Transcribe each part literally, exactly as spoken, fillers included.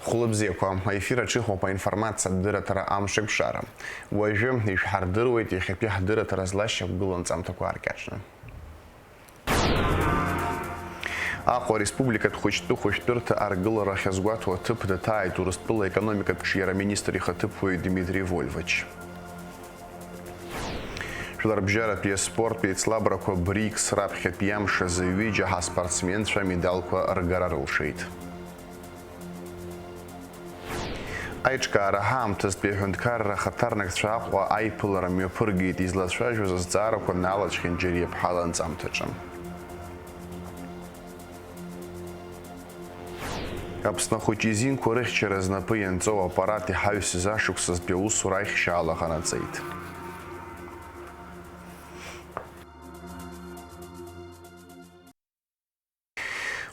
Хәлыбзиақәа, аефир аҿы иҟоуп аинформациатә дырраҭара Амшеикәшара. Уажәы ишәҳардыруеит иахьатәи ҳдырраҭара злашьақәгылоу анҵамҭақәа ааркьаҿны. Аҟәа ареспубликатә хәыҷтәы хәышәтәырҭа аргылара ахьазгәаҭоу аҭыԥ даҭааит Урыстәыла аекономикатә ҿиара аминистр ихаҭыԥуаҩ Дмитрий Вольвач. Жәларбжьаратәи аспорттә еицлабрақәа БРИКС раԥхьатәи амш азы ҩыџьа ҳаспортсменцәа амедалқәа ргара рылшеит. Аиҿкаара ҳаамҭазтәи аҳәынҭқарра ахаҭарнакцәа Аҟәа аиԥылара мҩаԥыргеит, излацәажәоз азҵаарақәа налаҵәхьан Џьариа-ԥҳа ланҵамҭаҿы. Аԥсны ахәыҷы изинқәа рыхьчара знапы ианҵоу аппарат иҳаҩсыз ашықәсазтәи аусура аихшьаала ҟанаҵеит.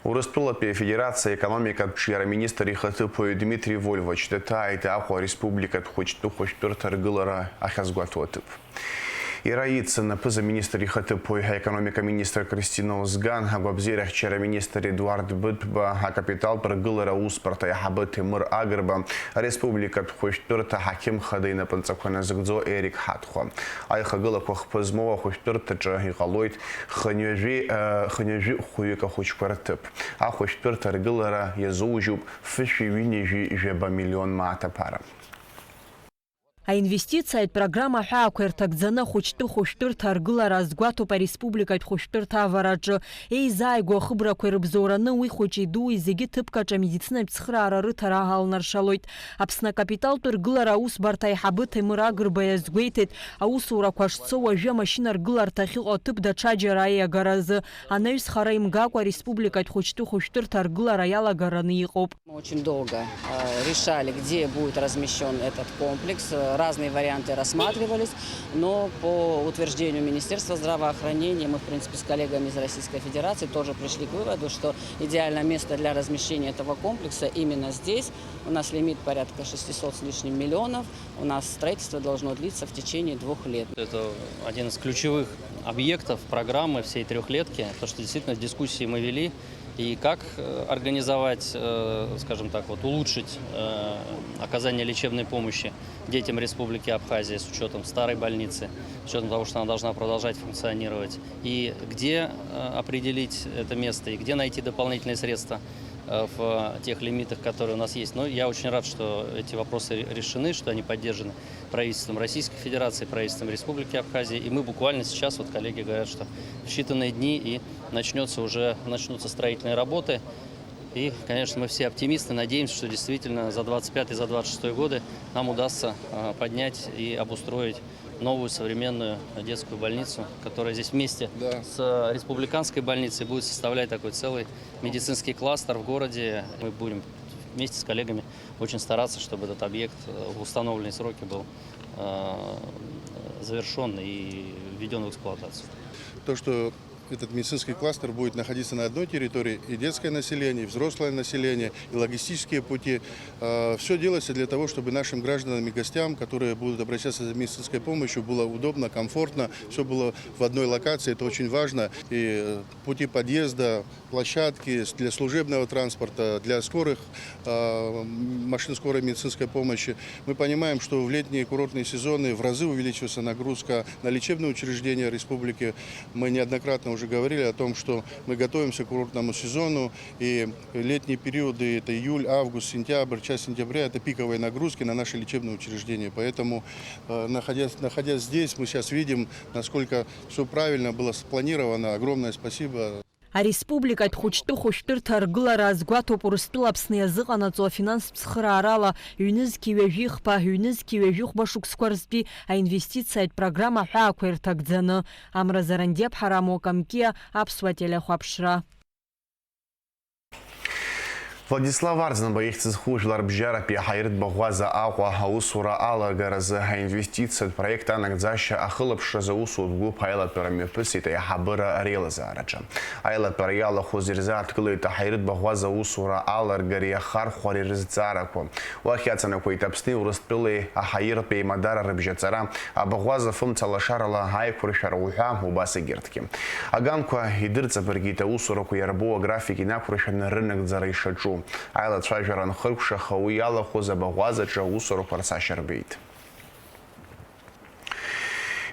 Урыстәылатәи Афедерациа аекономикатә ҿиара аминистр ихаҭыԥуаҩ Дмитрий Вольвач даҭааит Аҟәа ареспубликатә хәыҷтәы хәышәтәырҭа аргылара ахьазгәаҭоу аҭыԥ. Иара ицын аԥыза-министр ихаҭыԥуаҩ, аекономика аминистр Кристина Озган, агәабзиарахьчара аминистр Едуард Быҭәба, акапиталтә ргылара аусбарҭа аиҳабы Ҭемыр Агрба, ареспубликатә хәышәтәырҭа аҳақьым хада инапынҵақәа назыгӡо Ерик Ҳаҭхәа. Аихагылақәа хԥа змоу ахәышәтәырҭаҿы иҟалоит хынҩажәи, э, хынҩажәи хәҩык ахәыҷқәа рҭыԥ. Ахәышәтәырҭа аргылара иазоужьуп фышәи ҩынҩажәи жәаба миллион мааҭ аԥара. Аинвестициатә программа аҳәаақәа ирҭагӡаны ахәыҷтәы хәышәтәырҭа аргылара азгәаҭоуп ареспубликатә хәышәтәырҭа авараҿы. Еизааигәоу ахыбрақәа ирыбзоураны уи хәыҷи-дуи зегьы ҭыԥк аҿы амедицинатә цхыраара рыҭара алнаршалоит. Аԥсны акапиталтә ргылара аусбарҭа аиҳабы Ҭемыр Агрба иазгәеиҭеит, аусурақәа шцо уажәы амашьына ргыларҭа ахьыҟоу аҭыԥ даҽаџьара аиагаразы, анаҩс хара имгакәа ареспубликатә хәыҷтәы хәышәтәырҭа аргылара иалагараны иҟоуп. Мы очень долго, э, решали, где будет размещён этот комплекс. Э, разные варианты рассматривались, но по утверждению Министерства здравоохранения мы, в принципе, с коллегами из Российской Федерации тоже пришли к выводу, что идеальное место для размещения этого комплекса именно здесь. У нас лимит порядка шестисот с лишним миллионов. У нас строительство должно длиться в течение двух лет. Это один из ключевых объектов программы всей трёхлетки, то, что действительно дискуссии мы вели, и как, э, организовать, э, скажем так, вот, улучшить, э, оказание лечебной помощи детям Республики Абхазия с учётом старой больницы, с учётом того, что она должна продолжать функционировать, и где, э, определить это место, и где найти дополнительные средства, э, в тех лимитах, которые у нас есть. Но я очень рад, что эти вопросы ре-, решены, что они поддержаны правительством Российской Федерации, правительством Республики Абхазия. И мы буквально сейчас, вот коллеги говорят, что в считанные дни и начнётся уже, начнутся строительные работы. И, конечно, мы все оптимисты, надеемся, что действительно за двадцать пятый, за двадцать шестой годы нам удастся, э, поднять и обустроить новую современную детскую больницу, которая здесь вместе Да. с, э, республиканской больницей будет составлять такой целый медицинский кластер в городе. Мы будем вместе с коллегами очень стараться, чтобы этот объект, э, в установленные сроки был, э, завершён и введён в эксплуатацию. То, что этот медицинский кластер будет находиться на одной территории, и детское население, и взрослое население, и логистические пути. Э, всё делается для того, чтобы нашим гражданам и гостям, которые будут обращаться за медицинской помощью, было удобно, комфортно, всё было в одной локации. Это очень важно. И, э, пути подъезда, площадки с-, для служебного транспорта, для скорых, э, м, машин скорой медицинской помощи. Мы понимаем, что в летние курортные сезоны в разы увеличивается нагрузка на лечебные учреждения республики. Мы неоднократно уже говорили о том, что мы готовимся к курортному сезону, и летние периоды, это июль, август, сентябрь, часть сентября, это пиковые нагрузки на наши лечебные учреждения. Поэтому, э, находясь, находясь здесь, мы сейчас видим, насколько всё правильно было спланировано. Огромное спасибо. Ареспубликатә хәыҷтәы хәышәтәырҭа аргылара азгәаҭоуп Урыстәыла Аԥсны иазыҟанаҵо афинанстә цхыраарала ҩнызқьи ҩажәи хԥа, ҩнызқьи ҩажәи хәба шықәсқәа рзтәи аинвестициатә программа аҳәаақәа ирҭагӡаны. Амра Зарандиа-ԥҳа, Рамо Камкиа, Аԥсуа телехәаԥшра. Владислав Арӡынба ихьӡ зху жәларбжьаратәи аҳаиртә баӷәаза Аҟәа аусура алагаразы аинвестициатә проект анагӡашьа ахылаԥшразы аусутә гәыԥ аилатәара мҩаԥысит аиҳабыра реилазаараҿы. Аилатәара иалахәыз ирзааҭгылеит аҳаиртә баӷәаза аусура алагареи ахархәареи рызҵаарақәа. Уахь иаҵанакуеит Аԥсни Урыстәылеи аҳаиртә еимадара рыбжьаҵара, абаӷәаза фымца лашарала аиқәыршәара уҳәа, убас егьырҭгьы. Агамқәа идырҵабыргит аусурақәа иарбоу аграфик инақәыршәаны рынагӡара ишаҿу. Аилацәажәара анхыркәшаха, уи иалахәыз абаӷәазаҿы аусурақәа рцашьа рбеит.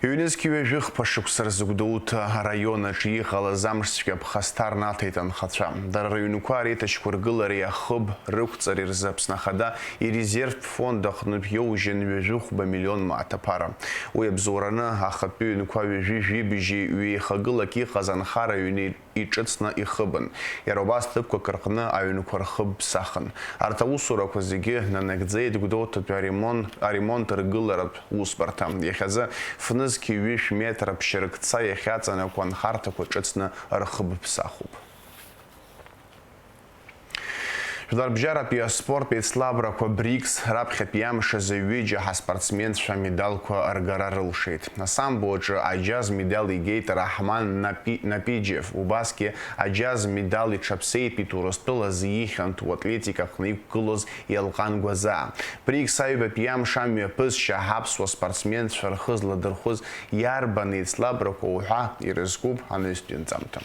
Ҩнызқь ҩажәи хԥа шықәса рзы Гәдоуҭа араион аҿы иҟалаз амшцәгьа ԥхасҭа рнаҭеит анхацәа. Дара рыҩнқәа реиҭашьқәыргылареи ахыб рықәҵареи рзы Аԥсны Ахада ирезервтә фонд аҟнытә иоужьын ҩажәи хәба миллион мааҭ аԥара. Уи абзоураны ахатәы ҩнқәа ҩажәи жәибжьи ҩеихагылак иҟаз анхара ҩны иҿыцны ихыбын. Иара убас ҭыԥқәак рҟны аҩнқәа рхы ԥсахын. Арҭ аусурақәа зегьы нанагӡеит Гәдоуҭатәи аремон-, аремонт ргыларатә усбарҭа. Иахьазы фнызқь ҩышә метр аԥшьыркца иахьаҵанакуа анхарҭақәа ҿыцны рхы ԥсахуп. Жәларбжьаратәи аспорттә еицлабрақәа БРИКС раԥхьатәи амш азы ҩыџьа ҳаспортсменцәа амедалқәа ргара рылшеит. Асамбо аҿы аџьаз медал игеит Раҳман Напи-, Напиџьев, убасгьы аџьаз медал иҽаԥсеитәит Урыстәыла зихьанҭоу атлетика аҟны иқәгылоз Елҟан Гәазаа. БРИКС аҩбатәи амш амҩаԥысшьа аԥсуа спортсменцәа рхы зладырхәыз иарбан еицлабрақәоу ҳәа ирызкуп анаҩстәи анҵамҭа.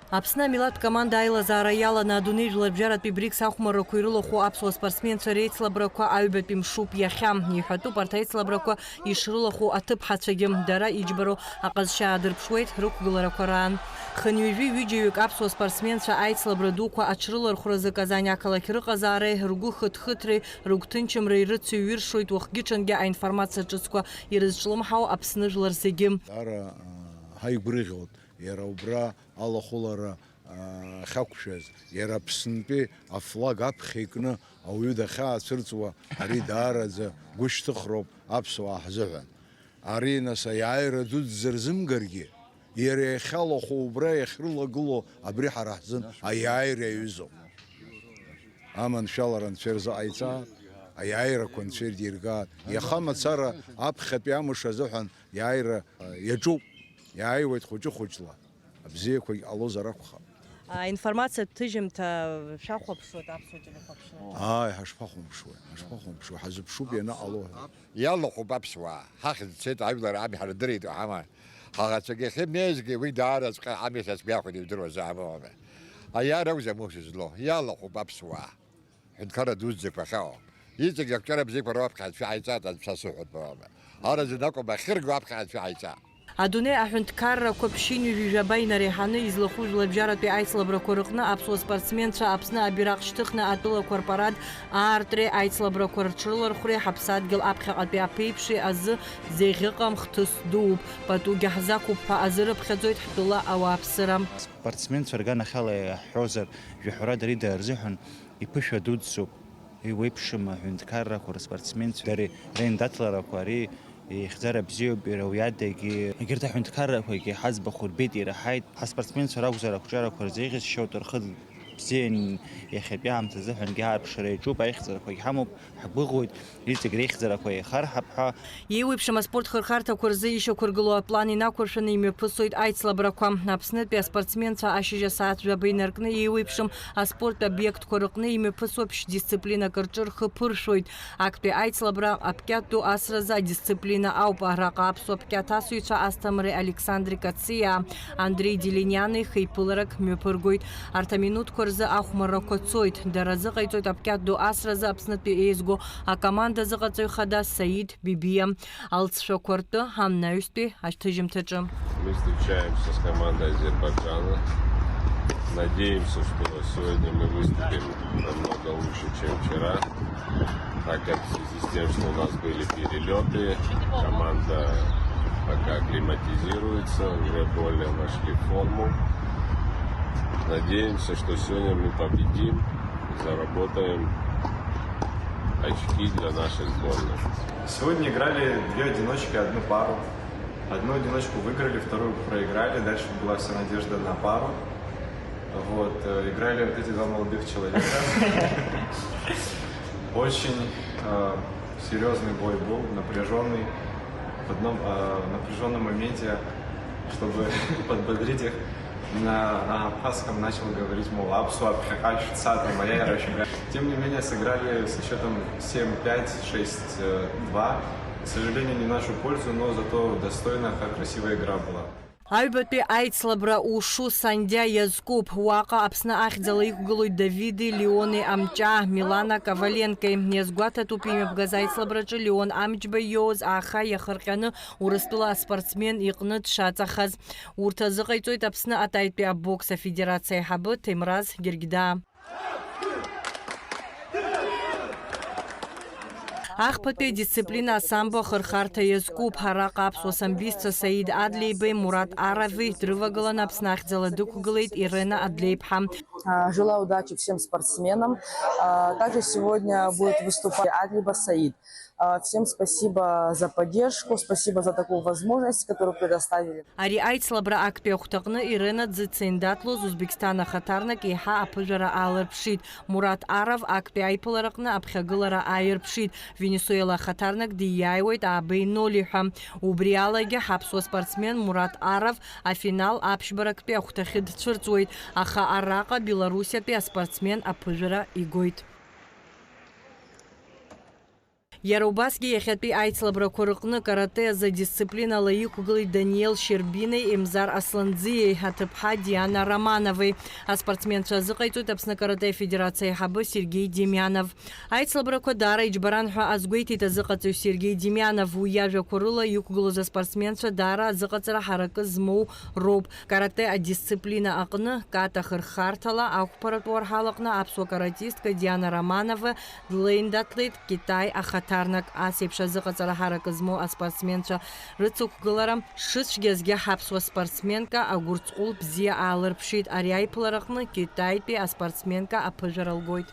Аԥсны амилаҭтә команда аилазаара иаланы адунеи жәларбжьаратәи БРИКС ахәмаррақәа ирылахәу аԥсуа спортсменцәа реицлабрақәа аҩбатәи мшуп иахьа. Иҳәатәуп арҭ аицлабрақәа ишрылахәу аҭыԥҳацәагьы. Дара иџьбароу аҟазшьа аадырԥшуеит рықәгыларақәа раан. Хынҩажәи ҩыџьаҩык аԥсуа спортсменцәа аицлабра дуқәа аҽрылархәразы Казань ақалақь рыҟазаареи ргәы хыҭхыҭреи рыгәҭынчымреи рыцыҩиршоит уахгьы-ҽынгьы аинформациа ҿыцқәа ирызҿлымҳау Аԥсны жәлар зегьы. Даара, а, ҳаигәырӷьоит. Иара убра алахәылара, аа, ахьақәшәаз, иара Аԥснытәи афлаг аԥхьа икны ауаҩы дахьаацәырҵуа, ари даараӡа гәышьҭыхроуп аԥсуаа ҳзыҳәан. Ари, нас, аиааира дуӡӡа рзымгаргьы, иара иахьалахәу убра иахьрылагылоу абри ҳара ҳзын аиааира иаҩызоуп. Аманшәалара Анцәа ирзыҟаиҵааит, аиааирақәа Анцәа ирдиргааит. Иаха мацара аԥхьатәи амш азыҳәан иааира, а, иаҿуп, иааиуеит хәыҷы-хәыҷла. Абзиақәагь ҟалозар акәхап. Аинформациатә ҭыжьымҭа шәахәаԥшуеит аԥсуа телехәаԥшра? Ааи, ҳашԥахәамԥшуеи, ҳашԥахәамԥшуеи, ҳазыԥшуп ианыҟало ҳәа. Иалахәуп аԥсуаа, ҳахьӡ цеит, ажәлар амҩа ҳардырит уҳама. Ҳаӷацәагьы ахьымнеизгьы уи даараҵәҟьа амҩа сацәгьахәит, ижәдыруазаама? Аиааира акәзар ус излоу, иалахәуп аԥсуаа. Ҳәынҭқарра дуӡӡақәа ахьаҟоу. Иҵегь ақәҿиара бзиақәа раԥхьа анцәа ҳаиҵаат, анцәа сыҳәатәоума. Араӡәы акәым, ахьырго аԥхьа анцәа ҳаиҵа. Адунеи аҳәынҭқаррақәа ԥшьынҩажәи жәаба инареиҳаны излахәу жәлабжьаратәи аицлабрақәа рыҟны аԥсуа спортсменцәа Аԥсны абираҟ шьҭыхны атәылақәа рпарад аартреи аицлабрақәа рҽрылархәреи ҳаԥсадгьыл аԥхьаҟатәи аԥеиԥши азы зеиӷьыҟам хҭыс дууп, патугьы ҳзақәуп ҳәа азырыԥхьаӡоит ҳтәыла ауааԥсыра. Спортсменцәа рганахьала иаҳҳәозар, жәаҳәарада ари дара рзыҳәан иԥышәа дуӡӡоуп. Еиуеиԥшым аҳәынҭқаррақәа рыспортсменцәа, дара реиндаҭларақәа, ари ихьӡара бзиоуп, иара уи адагьы егьырҭ аҳәынҭқаррақәагьы ҳаӡбахә рбеит, ираҳаит. Ҳаспортсменцәа ракәзар, ақәҿиарақәа рзеиӷьасшьоит, рхы бзиан иахьатәи аамҭазыҳәангьы аарԥшра иаҿуп, аихьӡарақәагь ҳамоуп, ҳгәыӷуеит, иҵегь реихьӡарақәа еихарҳап ҳәа. Еиуеиԥшым аспорт хырхарҭақәа рзы ишьақәыргылоу аплан инақәыршәаны имҩаԥысуеит аицлабрақәа. Аԥснытәи аспортсменцәа ашьыжь асааҭ жәаба инаркны еиуеиԥшым аспорт обиектқәа рыҟны имҩаԥысуа ԥшь дисциплинак рҿы рхы ԥыршәоит. Актәи аицлабра аԥкьаҭ ду асразы адисциплина ауп. Араҟа аԥсуа ԥкьаҭ асыҩцәа Асҭамыри Александри Кациаа, Андреи Делиниани хеиԥыларак мҩаԥыргоит. Арҭ аминуҭқәа рзы ахәмаррақәа цоит. Дара азыҟаиҵоит аԥкьаҭ ду асразы Аԥснытәи еизго акоманда азыҟаҵаҩ хада Саид Бибиа. Алҵшәақәа ртәы ҳамнаҩстәи ашьҭыжьымҭаҿы. Мы встречаемся с командой Азербайджана. Надеемся, что сегодня мы выступим намного лучше, чем вчера, так как в связи с тем, что у нас были перелеты, команда пока акклиматизируется, уже более вошли в форму. Надеемся, что сегодня мы победим и заработаем очки для нашей сборной. Сегодня играли две одиночки, одну пару. Одну одиночку выиграли, вторую проиграли. Дальше была вся надежда на пару. Вот, э, играли вот эти два молодых человека. Очень, э, серьёзный бой был, напряжённый. В одном, э, напряжённом моменте, чтобы подбодрить их, на, на абхазском начал говорить, мол, «Аԥсуаа ԥхьаҟа шәца», там, «Аиааира шәга». Тем не менее, сыграли со счётом семь пять, шесть два. К сожалению, не в нашу пользу, но зато достойно, как красивая игра была. Аҩбатәи аицлабра ушу Сандиа иазкуп. Уаҟа Аԥсны ахьӡала иқәгылоит Давиди Леони Амҷаа, Милана Коваленкеи. Иазгәаҭатәуп имҩаԥгаз аицлабраҿы Леон Амҷба иоуз аха иахырҟьаны Урыстәыла аспортсмен иҟны дшаҵахаз. Урҭ азыҟаиҵоит Аԥсны атаитәи абокс афедерациа аиҳабы Ҭемраз Гергьдаа. Ахԥатәи адисциплина асамбо ахырхарҭа иазкуп. Араҟа аԥсуа самбистцәа Саид Адлеибеи Мурат Арави дрывагыланы Аԥсны ахьӡала дықәгылеит Ирена Адлеиԥҳа. А, желаю удачи всем спортсменам. А, также сегодня будет выступать Адлиба Саид. А, всем спасибо за поддержку, спасибо за такую возможность, которую предоставили. Ари аицлабра актәи ахәҭаҟны Ирена дзыциндаҭлоз Узбекистан ахаҭарнак еиҳа аԥыжәара аалырԥшит. Мурат Арав актәи аиԥылараҟны аԥхьагылара ааирԥшит. Венесуела ахаҭарнак дииааиуеит аабеи ноли ҳәа. Убри алагьы ҳаԥсуа спортсмен Мурат Арав афинал аԥшьбарактәи ахәҭахьы дцәырҵуеит, аха араҟа Белоруссиатәи аспортсмен аԥыжәара игоит. Иара убасгьы иахьатәи аицлабрақәа рыҟны каратэ азы дисциплинала иқәгылеит Даниел Щербинеи Емзар Асланӡиеи аҭыԥҳа Диана Романовеи. Аспортсменцәа азыҟаиҵоит Аԥсны каратэ афедерациа аиҳабы Сергеи Демьянов. Аицлабрақәа даара иџьбаран ҳәа азгәеиҭеит азыҟаҵаҩ Сергеи Демьянов. Уи иажәақәа рыла, иқәгылоз аспортсменцәа даара азыҟаҵара ҳаракы змоу роуп. Каратэ адисциплина аҟны ката хырхарҭала ақәԥаратә уарҳал аҟны аԥсуа каратистка Диана Романова длеиндаҭлеит Китай ахаҭарнак. Ас еиԥш азыҟаҵара ҳаракы змоу аспортсменцәа рыцықәгылара шыцәгьазгьы ҳаԥсуа спортсменка агәырҵҟәыл бзиа аалырԥшит. Ари аиԥылараҟны Китаитәи аспортсменка аԥыжәара лгоит.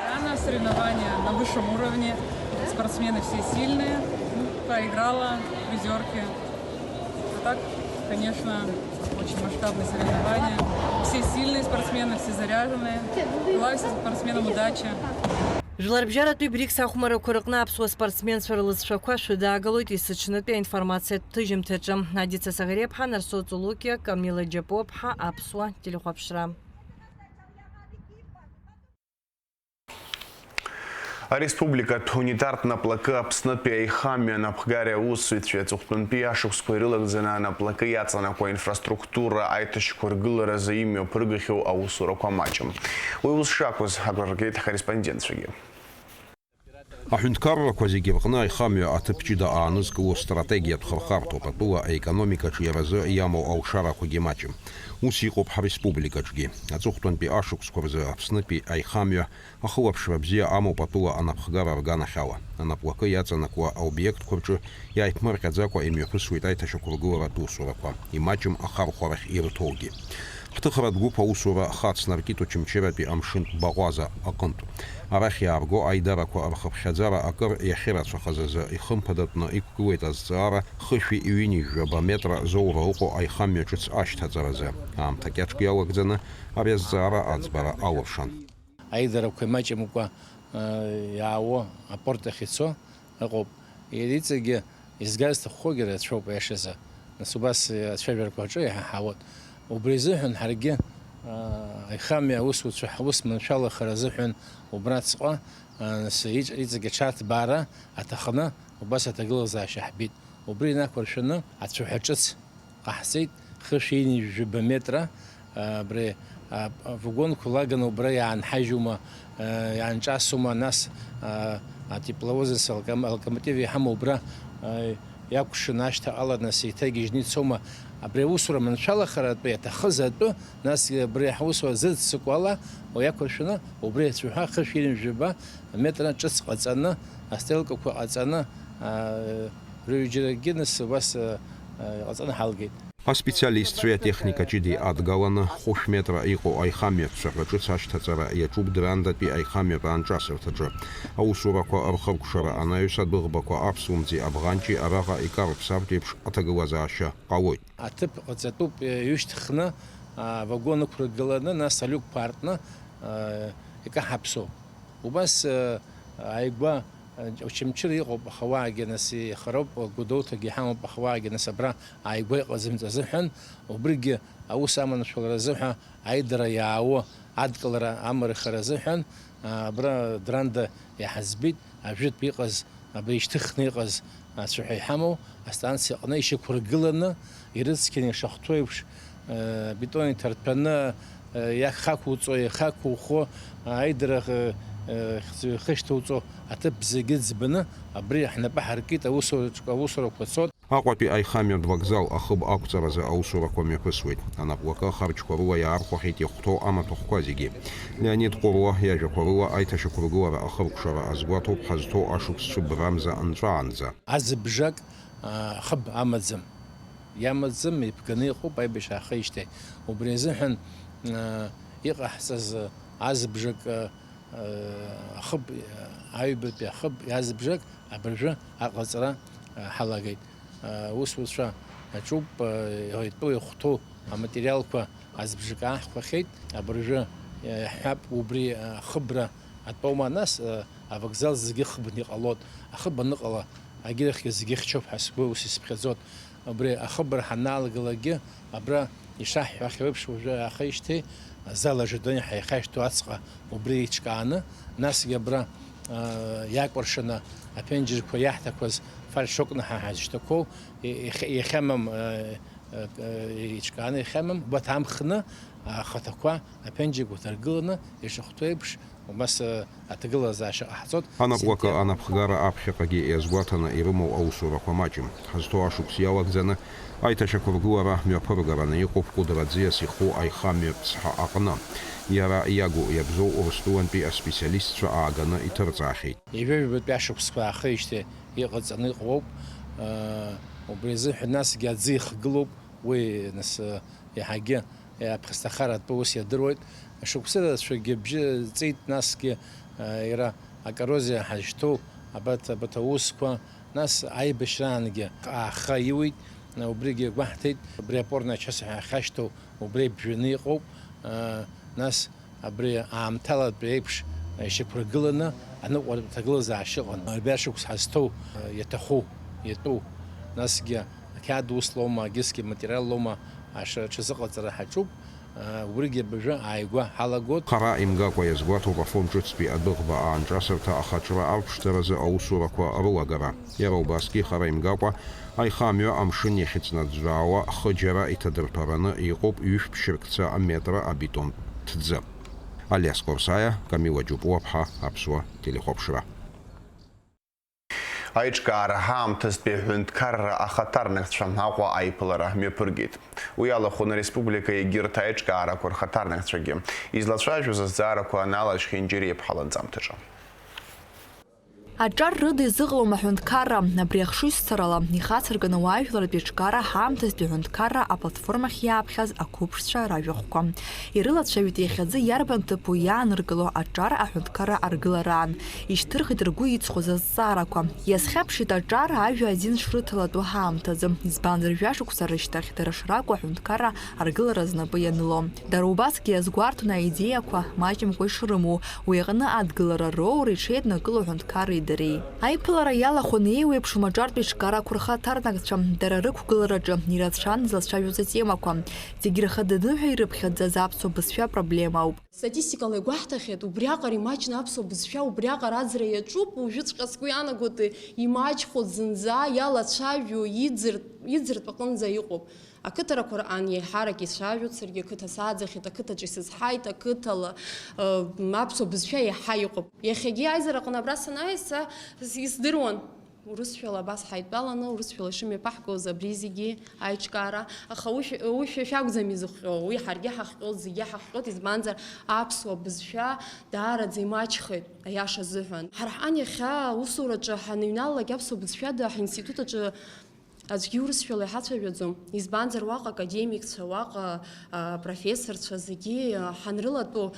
Реально соревнования на высшем уровне, спортсмены все сильные, проиграла призерке. А так, конечно, очень масштабные соревнования. Все сильные спортсмены, все заряженные. Желаю всем спортсменам удачи. Жәларбжьаратәи БРИКС ахәмарақәа рыҟны аԥсуа спортсменцәа рлызцәақәа шәыдаагалоит есыҽнытәи аинформациатә ҭыжьымҭаҿы. Надица Сагариаԥҳа, Нарсо Цулукиа, Камила Џьапуаԥҳа, Аԥсуа телехәаԥшра. Ареспубликатә унитартә наплакы Аԥснытәи аихамҩа анапхгареи аусзуҩцәеи аҵыхәтәантәи ашықәсқәа ирылагӡаны анаплакы иаҵанакуа инфраструктура аиҭашьақәыргыларазы имҩаԥыргахьоу аусурақәа маҷым. Уи ус шакәыз агәра ргеит ҳкорреспондентцәагьы. Аҳәынҭқаррақәа зегьы рҟны аихамҩа аҭыԥ ҷыда аанызкыло стратегиатә хырхарҭоуп атәыла аекономикаҿы иаразы иамоу алшарақәагьы маҷым. Ус иҟоуп ҳреспубликаҿгьы. Аҵыхәтәантәи ашықәсқәа рзы Аԥснытәи аихамҩа ахылаԥшра бзиа амоуп атәыла анапхгара рганахьала. Анаплакы иаҵанакуа аобиектқәа рҿы иааиԥмырҟьаӡакәа имҩаԥысуеит аиҭашьақәыргыларатә усурақәа, имаҷым ахархәарахь ирҭоугьы. Ҳҭыхратә гәыԥ аусура хацнаркит Очамчыратәи амшынтә баӷәаза аҟынтә. Арахь иаарго аидарақәа рхыԥхьаӡара акыр иахьырацәахаз азы ихымԥадатәны иқәгылеит азҵаара хышәи ҩынҩажәаба метра зоура ыҟоу аихамҩа ҿыц ашьҭаҵаразы. Аамҭа кьаҿк иалагӡаны ари азҵаара аӡбара алыршан. Аидарақәа имаҷымкәа, э, иаауо апорт ахь ицо ыҟоуп. Иара иҵегьы изгар зҭаххогьы рацәоуп, аиашазы. Нас убас, э, ацәажәарақәа аҿы иаҳа ҳаауеит. Убри азыҳәан ҳаргьы, э, аихамҩа аусуцәа ҳус маншәалахара азыҳәан убраҵәҟьа, э, нас иҵ-, иҵегь аҽарҭбаара аҭахны убас аҭагылазаашьа ҳбеит. Убри инақәыршәаны ацәаҳәа ҿыц ҟаҳҵеит, хышә ҩынҩажәаба метра, а, абри, а, авагонқәа лаганы убра иаанҳажьума, а, иаанҿасума, нас, а, атепловоз локом-, локомотив иҳамоу убра, а, иакәшаны ашьҭа ала, нас еиҭагьежьны ицома, абри аусура маншәалахаратәы иаҭахыз атәы, нас абри ҳусура зыццакуа ала, уи иақәыршәаны, убри ацәаҳәа хышә ҩынҩажәаба метра ҿыц ҟаҵаны, астрелкақәа ҟаҵаны, а, рыҩџьарагьы нас убас, а, а, иҟаҵаны ҳалгеит. Аспециалистцәеи атехника ҷыдеи адгаланы, хәышә метра иҟоу аихамҩатә цәаҳәа ҿыц ашьҭаҵара иаҿуп Дырандатәи аихамҩатә аанҿасырҭаҿы. Аусурақәа рхыркәшара анаҩс адәыӷбақәа аԥслымӡи абӷанҷи араҟа икарԥсартә еиԥш аҭагылазаашьа ҟалоит. Аҭыԥ ҟаҵатәуп, ҩышьҭхны, авагон ықәрыгыланы, нас алиукқәа аартны, икаҳаԥсоуп. Убас, ааигәа Очамчыра иҟоуп, аха уаагьы нас ихароуп, Гәдоуҭагьы иҳамоуп, аха уаагьы нас абра ааигәа иҟаӡамҵаз азыҳәан, убригьы аус аманшәалара азыҳәа аидара иаауа адкылара амарахара азыҳәан, абра Дранда иҳаӡбеит, ажәытә иҟаз, абри ишьҭыхны иҟаз ацәаҳәа иҳамоу астанциа аҟны ишьақәыргыланы, ирыцқьаны ишахәҭоу еиԥш, э, бетон иҭарҭәаны, э, иахақәуҵо, иахақәухо, аидара, э, э, хьӡы-, ихышьҭоуҵо аҭыԥ зегьы ӡбаны, абри ҳнапы ҳаркит, аусураҿ-, аусурақәа цоит. Аҟәатәи аихамҩатә вокзал ахыб ақәҵаразы аусурақәа мҩаԥысуеит. Анапкы ахарџьқәа рыла иаархәахьеит ихәҭоу амаҭәахәқәа зегьы. Леонид Ҟәыруа иажәақәа рыла, аиҭашьақәыргылара ахыркәшара азгәаҭоуп ҳазҭоу ашықәс цәыббрамза анҵәаанӡа. Азыбжак, а, хыб амаӡам. Иамаӡам, иԥганы иҟоуп аибашьра аахижьҭеи. Убри азыҳәан, а, иҟаҳҵаз, а, азыбжак, а, а, ахыб, а, аҩбатәи ахыб азыбжак абыржәы аҟаҵара, а, ҳалагеит. А, усуцәа аҿуп, а, итәу ихәҭоу аматериалқәа азыбжак ааҳхәахьеит. Абыржәы, а, иаҳҳәап, убри, а, ахыбра атәоума, нас, а, авокзал зегьы хыбны иҟалоит. Ахыб аныҟала, агьырахьгьы зегьы хьчоуп ҳәа сгәы ус исыԥхьаӡоит. Убри ахыбра ҳаналагалакгьы, абра ишаҳҳәахьоу еиԥш, уажәы аахижьҭеи, азал ажадони ҳаихашьҭоу аҵҟа убри еиҿкааны, насгьы абра, а, иакәыршаны аԥенџьырқәа иаҳҭақәаз фальшокнаҳа ҳәа ҳазышьҭақәоу, и-, иахь-, иахьамам, а, а, а, еиҿкааны иахьамам, убарҭ амхны ахаҭақәа аԥенџьырқәа ҭаргыланы ишахәҭоу еиԥш, убас, а, аҭагылазаашьа ҟаҳҵоит. Анапкы анапхгара аԥхьаҟагьы иазгәаҭаны ирымоу аусурақәа маҷым. Ҳазҭоу ашықәс иалагӡаны аиҭашьақәыргылара мҩаԥыргараны иҟоуп Кәыдра аӡиас иху аихамҩатә цҳа аҟны. Иара иагу иабзоу Урыстәылантәи аспециалистцәа ааганы иҭырҵаахьеит. Ҩажәижәбатәи ашықәсқәа аахижьҭеи иҟаҵаны иҟоуп. Убри азыҳәан насгьы аӡы ихгылоуп. Уи нас, иаҳагьы, аԥхасҭахаратә ус иадыруеит. Шықәсы рацәагьы бжьы ҵит, насгьы, иара акоррозиа ҳазшьҭоу абарҭ, абарҭ аусқәа, нас аибашьраангьы ааха иуит, убригьы гәаҳҭеит, абри апорно ачасҳәа ахьашьҭоу убри бжәаны иҟоуп, нас абри аамҭалатәи еиԥш ишьақәыргыланы аныҟәартә ҭагылазаашьа ыҟан. Абри ашықәс ҳазҭоу, иаҭаху, иатәу, насгьы ақьаад ус лоума, егьысгьы аматериал лоума, аша-, аҽазыҟаҵара ҳаҿуп, убригьы абыржәы ааигәа ҳалагоит. Хара имгакәа иазгәаҭоуп Афон ҿыцтәи адәыӷба аанҿасырҭа ахаҿра арԥшӡаразы аусурақәа рылагара. Иара убасгьы хара имгакәа аихамҩа амшын иахьыҵнаӡәӡәаауа хыџьара иҭадырҭәараны иҟоуп ҩышә ԥшьыркца метра абетон ҭӡы. Алиас Қорсаиа, Камила Џьопуаԥҳа, Аԥсуа телехәаԥшра. Аиҿкаара ҳаамҭазтәи аҳәынҭқарра ахаҭарнакцәа Аҟәа аиԥылара мҩаԥыргеит. Уи алахәын ареспублика егьырҭ аиҿкаарақәа рхаҭарнакцәагьы. Излацәажәоз азҵаарақәа анаалаџьхьа Инџьери-иԥҳа ланҵамҭаҿы. Аҿар рыда изыҟалом аҳәынҭқарра, абри ахшыҩзцарала ихацыркын ауаажәларратә еиҿкаара ҳаамҭазтәи аҳәынҭқарра аплатформахь иааԥхьаз ақәыԥшцәа ражәахәқәа. Ирылацәажәеит иахьазы иарбан ҭыԥу иааныркыло аҿар аҳәынҭқарра аргылараан, ишьҭырхит ргәы иҵхоз азҵаарақәа. Иазхьаԥшит аҿар ажәа азин шрыҭалатәу ҳаамҭазы, избанзар, жәашықәса рышьҭахь дара шракәу аҳәынҭқарра аргылара знапы ианыло. Дара убасгьы иазгәарҭон аидеиақәа маҷымкәа ишрымоу, уи аҟны адгылара роура иҽеиднакыло аҳәынҭқарреи дареи. Аиԥылара иалахәын еиуеиԥшым аҿартә еиҿкаарақәа рхаҭарнакцәа, дара рықәгылараҿы ирацәан излацәажәоз атемақәа. Зегь рхаданы ҳәа ирыԥхьаӡаз аԥсуа бызшәа апроблема ауп. Статистикала игәаҳҭахьеит, убриаҟара имаҷны аԥсуа бызшәа убриаҟара аӡра иаҿуп, уажәыҵәҟьа сгәы иаанагоит, имаҷхоит зынӡа, иалацәажәо, иӡыр-, иӡыртә аҟынӡа иҟоуп. Ақыҭарақәа рҟан еиҳарак ицәажәоит, саргьы ақыҭа сааӡахьеит, ақыҭаҿы исызҳаит, ақыҭала, э, аԥсуа бызшәа еиҳа иҟоуп. Иахьагьы аизараҟны абра санааи, са исдыруан. Урысшәала абас ҳаидтәаланы, урысшәала ишымҩаԥаҳгоз абри зегьы аиҿкаара, аха уи шәа-, уи шәа шәакәӡам изыхҟьо, уи ҳаргьы ҳахҟьоит, зегьы ҳахҟьоит, избанзар, аԥсуа бызшәа даараӡа имаҷхеит, аиаша азыҳәан. Ҳара ҳан иахьа аусураҿы ҳаныҩналалак аԥсуа бызшәада ҳинститут аҿы аӡәгьы урысшәала иҳацәажәаӡом, избанзар, уаҟа академикцәа, уаҟа, а, профессорцәа зегьы, а, ҳанрылатәоу,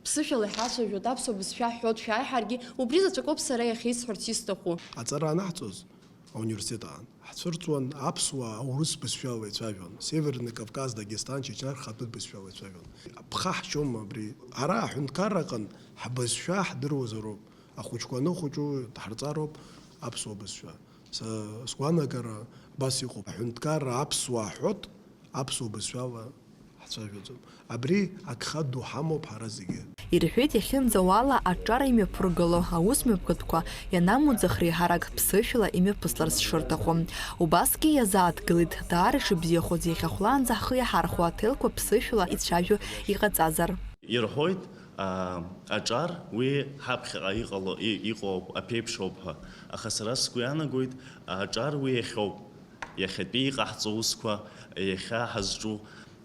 ԥсышәала иҳацәажәоит, аԥсуа бызшәа ҳҳәоит, шәааи ҳаргьы, убри заҵәык ауп сара иахьа исҳәарц исҭаху. Аҵара анаҳҵоз ауниверситет аан, ҳцәырҵуан аԥсуа, аурыс бызшәала ицәажәон, Северный Кавказ, Дагестан, Чечня рхатәы бызшәала ицәажәон. Ԥха ҳшьом абри. Ара аҳәынҭқарра аҟын ҳбызшәа ҳдыруазароуп. Ахәыҷқәа аныхәыҷу дҳарҵароуп аԥсуа бызшәа. Са сгәанагара абас иҟоуп, аҳәынҭқарра аԥсуаа ҳҳәоит, аԥсуа бызшәала ҳцәажәаӡом. Абри агха ду ҳамоуп ҳара зегьы. Ирҳәеит, иахьынӡауала аҿар имҩаԥыргало аус мҩаԥгатәқәа ианамуӡах реиҳарак ԥсышәала имҩаԥысларц шырҭаху. Убасгьы иазааҭгылеит, даара ишыбзиахоз иахьахәлаанӡа ҳхы иаҳархәо аҭелқәа ԥсышәала ицәажәо иҟаҵазар. Ирҳәоит, аа, аҿар уи ҳаԥхьаҟа иҟало, и-, иҟоуп, аԥеиԥш ауп ҳәа. Аха сара сгәы иаанагоит, аҿар уи иахьоуп. Иахьатәи иҟаҳҵо аусқәа, иахьа ҳазҿу,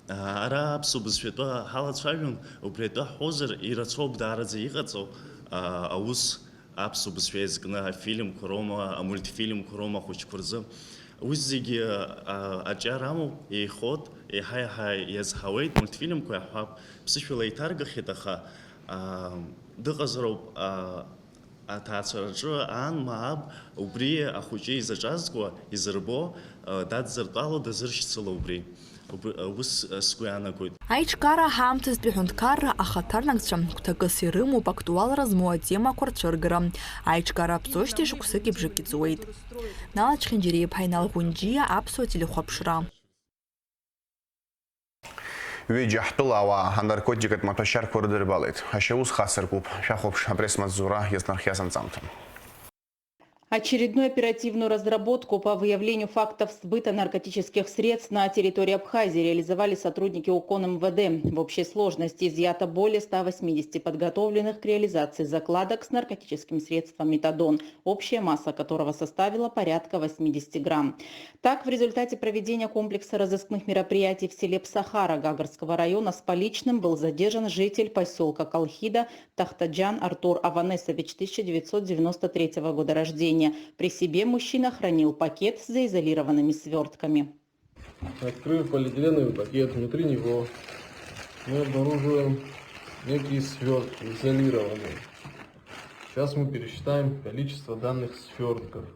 аа, ара аԥсуа бызшәатәы ҳалацәажәон, убри атәы ҳҳәозар, ирацәоуп даараӡа иҟаҵоу, аа, аус аԥсуа бызшәа иазкны афильмқәа роума, амультфильмқәа роума ахәыҷқәа рзы. Уи зегьы, аа, аҿиара амоуп, еихот, еиҳа-еиҳа иазҳауеит, мультфильмқәа иаҳҳәап, ԥсышәала еиҭаргахьеит, аха, аа, дыҟазароуп, аа, аҭаацәараҿы ан, мап, убри ахәыҷы изаҿазкуа, изырбо, аа, дадзыртәало, дазыршьцыло убри. Уб-, ус, а, сгәы иаанагоит. Аиҿкаара ҳаамҭазтәи аҳәынҭқарра ахаҭарнакцәа гәҭакыс ирымоуп актуалра змоу атемақәа рцәыргара. Аиҿкаара аԥҵоижьҭеи шықәсыки бжаки ҵуеит. Нала Чхинџьариа-иԥҳа, Инал Гәынџьиа, Аԥсуа телехәаԥшра. Ҩыџьа ҳтәыла ауаа анаркотикатә маҭәашьарқәа рыдырбалеит. Ашьаус хацыркуп. Шәахәаԥш апресс-маҵзура иазнархиаз анҵамҭа. Очередную оперативную разработку по выявлению фактов сбыта наркотических средств на территории Абхазии реализовали сотрудники УКОН МВД. В общей сложности изъято более ста восьмидесяти подготовленных к реализации закладок с наркотическим средством метадон, общая масса которого составила порядка восьмидесяти грамм. Так, в результате проведения комплекса разыскных мероприятий в селе Псахара Гагарского района с поличным был задержан житель посёлка Колхида Тахтаджан Артур Аванесович, тысяча девятьсот девяносто третьего года рождения. При себе мужчина хранил пакет с заизолированными свёртками. Открыв полиэтиленовый пакет, внутри него мы обнаруживаем некие свёртки, изолированные. Сейчас мы пересчитаем количество данных свёртков.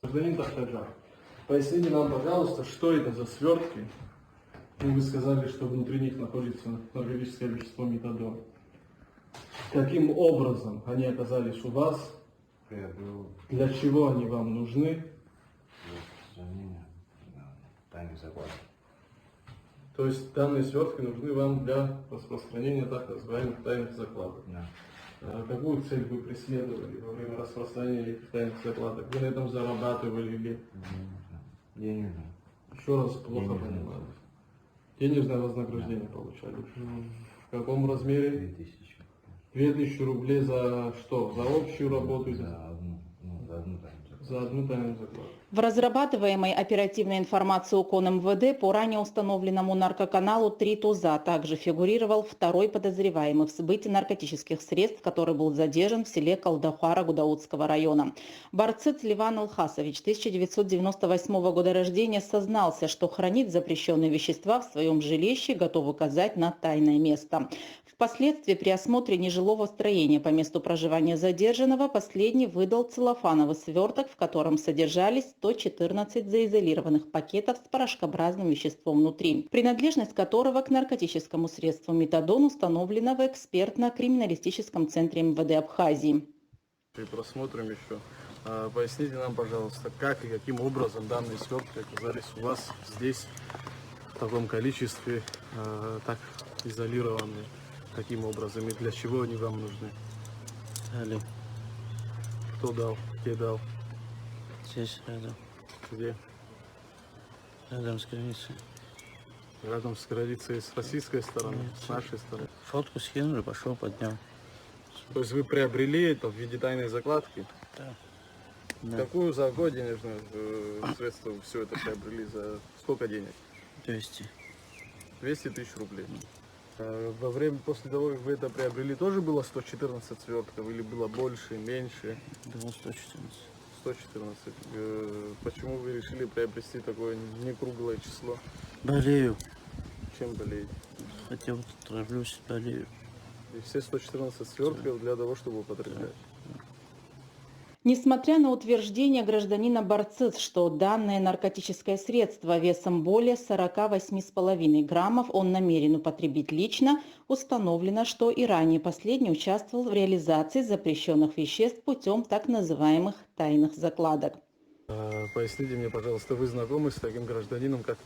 Гражданин Тахтаджан, поясните нам, пожалуйста, что это за свёртки? Ну, вы сказали, что внутри них находится наркотическое вещество метадон. Каким образом они оказались у вас? Приобрел. Для чего они вам нужны? Для распространения, да, тайных закладок. То есть данные свёртки нужны вам для распространения так называемых тайных закладок. Да. А какую цель вы преследовали во время распространения этих тайных закладок? Вы на этом зарабатывали или... Я не знаю. Я не знаю. Ещё раз, плохо понимаю. Я не знаю. Денежное вознаграждение получали. Да. В каком размере? Две тысячи. Две тысячи рублей за что? За общую работу или... За одну, ну, за одну тайную закладку. За одну тайную закладку. В разрабатываемой оперативной информации УКОН МВД по ранее установленному наркоканалу «Три туза» также фигурировал второй подозреваемый в сбыте наркотических средств, который был задержан в селе Колдахара Гудаутского района. Барцыц Леван Алхасович, тысяча девятьсот девяносто восьмого года рождения, сознался, что хранит запрещённые вещества в своём жилище и готов указать на тайное место. Впоследствии при осмотре нежилого строения по месту проживания задержанного последний выдал целлофановый свёрток, в котором содержались сто четырнадцать заизолированных пакетов с порошкообразным веществом внутри, принадлежность которого к наркотическому средству метадон установлена в экспертно-криминалистическом центре МВД Абхазии. И просмотрим ещё. А, поясните нам, пожалуйста, как и каким образом данные свёртки оказались у вас здесь в таком количестве, а, так изолированные? Каким образом и для чего они вам нужны? Дали. Кто дал? Где дал? Здесь, рядом. Где? Рядом с границей. Рядом с границей с российской стороны, нет, с нашей стороны. Фотку скинули, пошёл, поднял. То есть вы приобрели это в виде тайной закладки? Да. Да. Какую, за какое денежное, э, средство вы всё это приобрели? За сколько денег? Двести. Двести тысяч рублей. Э, во время, после того, как вы это приобрели, тоже было сто четырнадцать свертков или было больше, меньше? Было сто четырнадцать. Сто четырнадцать. Э, почему вы решили приобрести такое не круглое число? Болею. Чем болеете? Хотел, травлюсь, болею. И все сто четырнадцать свертков для того, чтобы употреблять? Да. Несмотря на утверждение гражданина Барцыц, что данное наркотическое средство весом более сорока восьми с половиной граммов он намерен употребить лично, установлено, что и ранее последний участвовал в реализации запрещённых веществ путём так называемых тайных закладок. Поясните мне, пожалуйста, вы знакомы с таким гражданином, как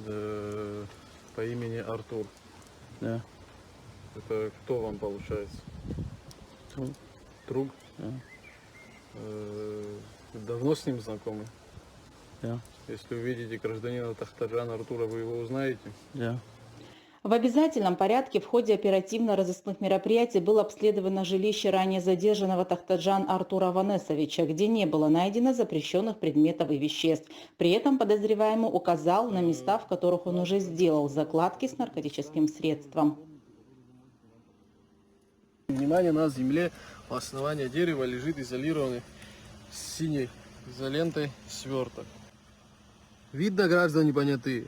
э, по имени Артур? Да. Это кто вам получается? Друг. Друг? Да. Э, Давно с ним знакомы? Да. Если увидите гражданина Тахтаджана Артура, вы его узнаете? Да. В обязательном порядке в ходе оперативно-розыскных мероприятий было обследовано жилище ранее задержанного Тахтаджан Артура Ванесовича, где не было найдено запрещённых предметов и веществ. При этом подозреваемый указал на места, в которых он уже сделал закладки с наркотическим средством. Внимание, на земле у основания дерева лежит изолированный с синей изолентой сверток. Видно, граждане понятые?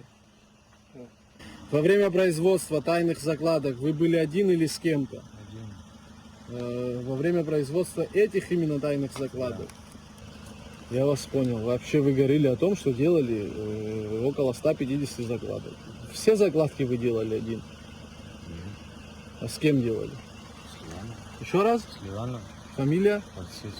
Во время производства тайных закладок вы были один или с кем-то? Один. Э, Во время производства этих именно тайных закладок? Я вас понял. Вообще вы говорили о том, что делали э, около ста пятидесяти закладок. Все закладки вы делали один? А с кем делали? С Ливаном. Еще раз? С Ливаном. Фамилия? Барцыц.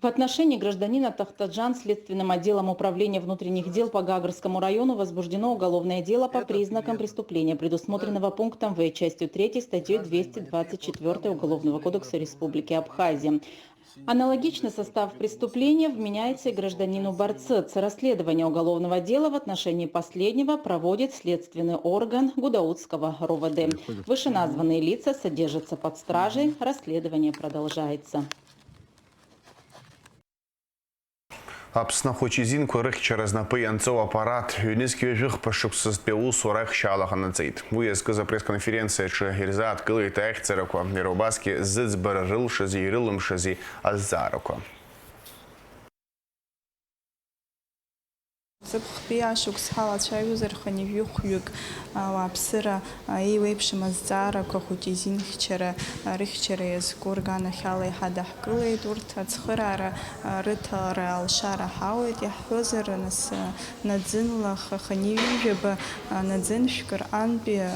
В отношении гражданина Тахтаджан следственным отделом Управления внутренних дел по Гагрскому району возбуждено уголовное дело по признакам преступления, предусмотренного пунктом В частью третьей статьей двести двадцать четвёртой Уголовного кодекса Республики Абхазия. Аналогичный состав преступления вменяется и гражданину Барцыц. Расследование уголовного дела в отношении последнего проводит следственный орган Гудаутского РОВД. Вышеназванные лица содержатся под стражей. Расследование продолжается. Аԥсны ахәыҷ-изинқәа рыхьчара знапы ианҵоу аппарат ҩнызқь ҩажәи хԥа шықәсазтәи аусура аихшьаала ҟанаҵеит. Уи иазкыз апресс-конференциаҿы ирзааҭгылеит аихьӡарақәа, иара убасгьы зыӡбара рылшази ирылымшази азҵаарақәа. Зыԥхтәи ашықәс ҳалацәажәозар, хынҩажәи хәҩык ауааԥсыра еиуеиԥшым азҵаарақәа хәыҷ-изинхьчара, рыхьчара иазку рганахьала иҳадаҳкылеит. Урҭ ацхыраара рыҭалара алшара ҳауеит, иаҳҳәозар, нас, наӡынла х-, хынҩажәи жәаба, наӡын шәкы рҟынтәи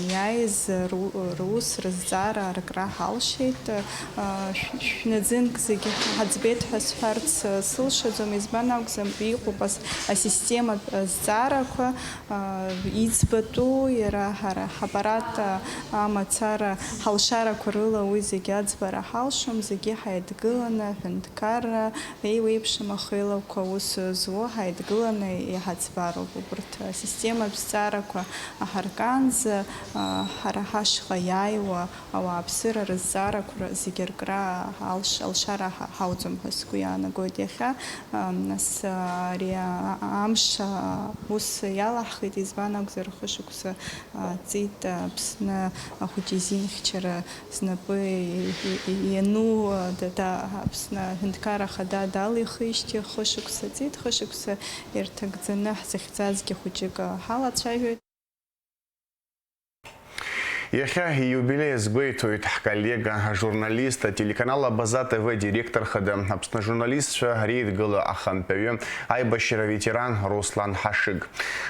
иааиз ру-, рус рызҵаара аркра ҳалшеит. Шә-, шәнаӡынк зегьы ҳаӡбеит ҳәа сҳәарц сылшаӡом, избан акәзар, иҟоуп ас-, асистематә азҵаарақәа, иӡбатәу, иара ҳара ҳаппарат амацара ҳалшарақәа рыла уи зегьы аӡбара ҳалшом, зегьы ҳаидгыланы аҳәынҭқарра еиуеиԥшым ахеилақәа аус зуо ҳаидгыланы иҳаӡбароуп. Убырҭ асистематә зҵаарақәа аҳаркаанӡа, ҳара ҳашҟа иааиуа ауааԥсыра рызҵаарақәа зегьы ркра алш-, алшара ҳа-, ҳауӡом ҳәа сгәы иаанагоит иахьа. Нас ари а-, амш а-, ус иалаҳхит, избан акәзар, хышықәса, а, ҵит, а, Аԥсны ахәыҷ-изинхьчара знапы и-, и-, и-, иану, а, да-, да-, Аԥсны аҳәынҭқарра Ахада далихижьҭеи хышықәса ҵит, хышықәса ирҭагӡаны ҳзыхьӡазгьы хәыҷык, а, ҳалацәажәоит. Иахьа ииубилеи азгәеиҭоит ҳколлега, ажурналист, ателеканал Абаза Т В директор хада, Аԥсны ажурналистцәа реидгыла ахантәаҩы, аибашьра аветеран Руслан Ҳашыг.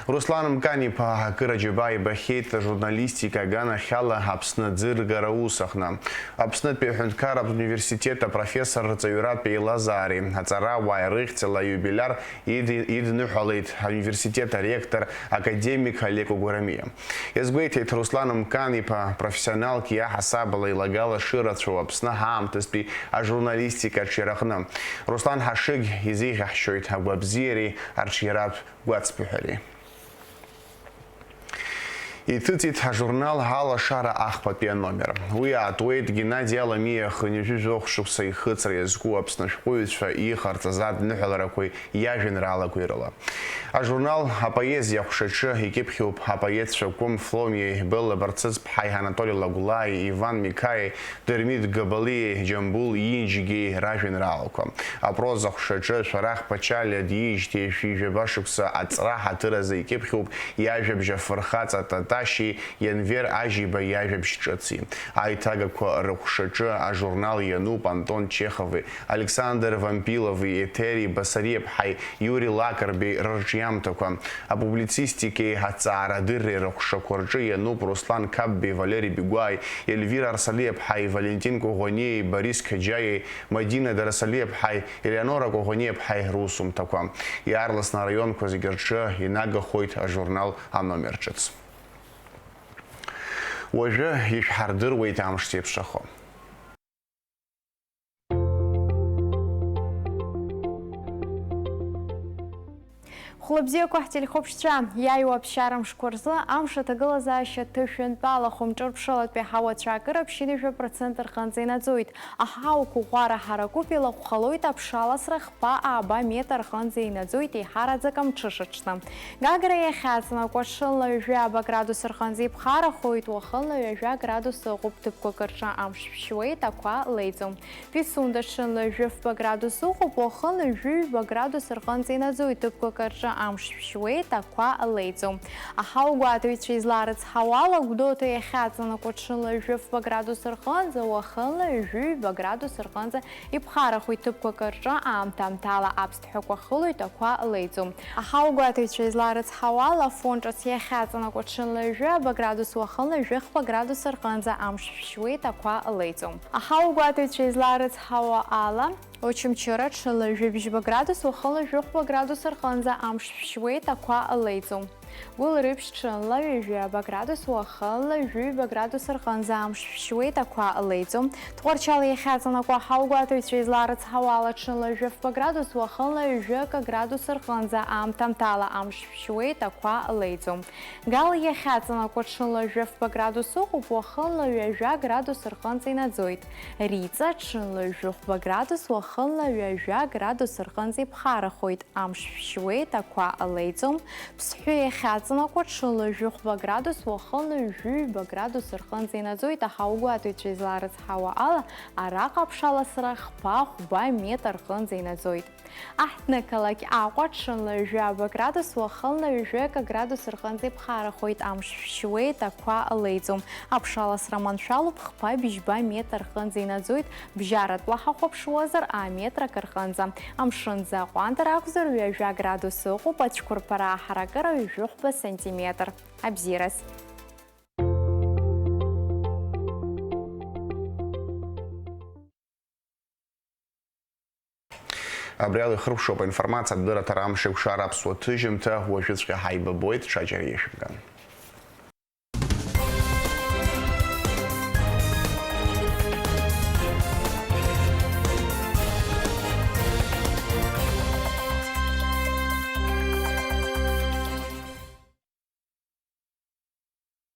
Руслан Мкан-иԥа акыр аџьабаа ибахьеит ажурналистика аганахьала Аԥсны аӡыргара аус аҟны. Аԥснытәи аҳәынҭқарратә университет апрофессор рҵаҩратә еилазаареи аҵарауааи рыхьӡала аиубилиар иди-, идныҳәалеит ауниверситет аректор академик Олег Угурамиа. Иазгәеиҭеит Руслан Мкан-иԥа, профессионалк иаҳасабала илагала шырацәоу Аԥсны ҳаамҭазтәи ажурналистика аҿиараҟны. Руслан Ҳашыг изеиӷьаҳшьоит агәабзиареи арҿиаратә гәацԥыҳәареи. Иҭыҵит ҳажурнал Алашара ахԥатәи аномер. Уи аатуеит Геннади Аламиа хынҩажәи жәохә шықәса ихыҵра иазку Аԥсны ашәҟәыҩҩцәа иҟарҵаз адныҳәаларақәеи иажәеинраалақәеи рыла. Ажурнал апоезиа аҟәшаҿы икьыԥхьуп апоетцәа Кәым Фломиеи Белла Барцыцԥҳаи Анатоли Лагәлааи Иван Миқаиеи Дырмит Габалиеи Џьамбул Инџьгьеи ражәеинраалақәа. Апроза аҟәшаҿы Шәарах Ԥачалиа диижьҭеи шәи жәаба шықәса аҵра ҳаҭыр азы икьыԥхьуп иажәабжь Афырхаҵа Тата Ашьи Енвер Ажьиба иажәабжь ҿыци. Аиҭагақәа рыҟәшаҿы ажурнал иануп Антон Чехови, Александр Вампилови, Еҭери Басариаԥҳаи Иури Лакрбеи рырҿиамҭақәа. Апублицистикеи аҭҵаарадырреи рыҟәшақәа рҿы иануп Руслан Қапбеи, Валери Бигәааи, Ельвира Арсалиаԥҳаи, Валентин Коӷониеи, Борис Қьаџьаиеи, Мадина Дарасалиаԥҳаи, Елеонора Коӷониаԥҳаи русумҭақәа. Иаарласны араионқәа зегьы рҿы инагахоит ажурнал аномер ҿыц. Уажәы ишәҳардыруеит амш зеиԥшрахо. Хәлыбзиақәа ҳтелехәаԥшцәа, иааиуа аԥсшьара мшқәа рзы амш аҭагылазаашьа ҭышәынтәалахом, ҿырԥшылатәи аҳауа ацәаакыра ԥшьынҩажәа процент рҟынӡа инаӡоит. Аҳауа қәыӷәӷәара ҳаракуп, илахәхалоит аԥшаласра хԥа ааба метр рҟынӡа инаӡоит, еиҳараӡак амҽышаҽны. Гагра иахьаҵанакуа ҽынла ҩажәи ааба градус рҟынӡа иԥхарахоит, уахынла ҩажәа градус ыҟоуп, ҭыԥқәак рҿы амш шәшьуеит, ақәа леиӡом. Пицунда ҽынла ҩажәи фба градус ыҟоуп, уахынла ҩажәи ҩба градус рҟынӡа инаӡоит, ҭыԥқәак рҿы амш шәшьуеит, ақәа леиӡом. Аҳауагәаҭаҩцәа изларыцҳауала, Гәдоуҭа иахьаҵанакуа ҽынла ҩажәи фба градус рҟынӡа, уахынла ҩажәи ҩба градус рҟынӡа иԥхарахоит, ҭыԥқәак рҿы аамҭа-аамҭала аԥсҭҳәақәа хылоит, ақәа леиӡом. Аҳауагәаҭаҩцәа изларыцҳауала, Афон ҿыц иахьаҵанакуа ҽынла ҩажәи ааба градус, уахынла ҩажәи хԥа градус рҟынӡа амш шәшьуеит, ақәа леиӡом. Аҳауагәаҭаҩцәа изларыцҳауа ала, Очамчыра ҽынла ҩажәи бжьба градус, уахынла ҩажәи хәба градус рҟынӡа амш шәшьуеит, ақәа леиӡом. Гәылрыԥшь ҽынла ҩажәи ааба градус, уахынла ҩажәи ҩба градус рҟынӡа амш шәшьуеит, ақәа леиӡом. Тҟәарчал иахьаҵанакуа аҳауагәаҭаҩцәа изларыцҳауала, ҽынла ҩажәи фба градус, уахынла ҩажәи акы градус рҟынӡа аамҭа-аамҭала амш шәшьуеит, ақәа леиӡом. Гал иахьаҵанакуа ҽынла ҩажәи фба градус ыҟоуп, уахынла ҩажәа градус рҟынӡа инаӡоит. Риҵа ҽынла ҩажәи хәба градус, уахынла ҩажәа градус рҟынӡа иԥхарахоит, амш шәшьуеит, ақәа леиӡом. Ԥсҳәы иахьаҵанакуа ҽынла ҩажәи хәба градус, уахынла ҩажәи ҩба градус рҟынӡа инаӡоит, аҳауагәаҭаҩцәа изларыцҳауа ала, араҟа аԥшаласра хԥа-хәба метр рҟынӡа инаӡоит. Аҳҭнықалақь Аҟәа ҽынла ҩажәи ааба градус, уахынла ҩажәи акы градус рҟынӡа иԥхарахоит, амш шәшьуеит, ақәа леиӡом. Аԥшаласра маншәалоуп, хԥа-быжьба метр рҟынӡа инаӡоит, бжьаратәла ҳахәаԥшуазар, аметр акы рҟынӡа. Амшын ӡы аҟәандара акәзар, ҩажәа градус ыҟоуп, ацәқәырԥара аҳаракыра ҩажәи хәба сантиметр. Абзиараз. Абри ала ихыркәшоуп аинформациатә дырраҭара Амш еиқәшара аԥсуа ҭыжьымҭа, уажәыҵәҟьа ҳаибабоит, ҽаџьара ишәымган.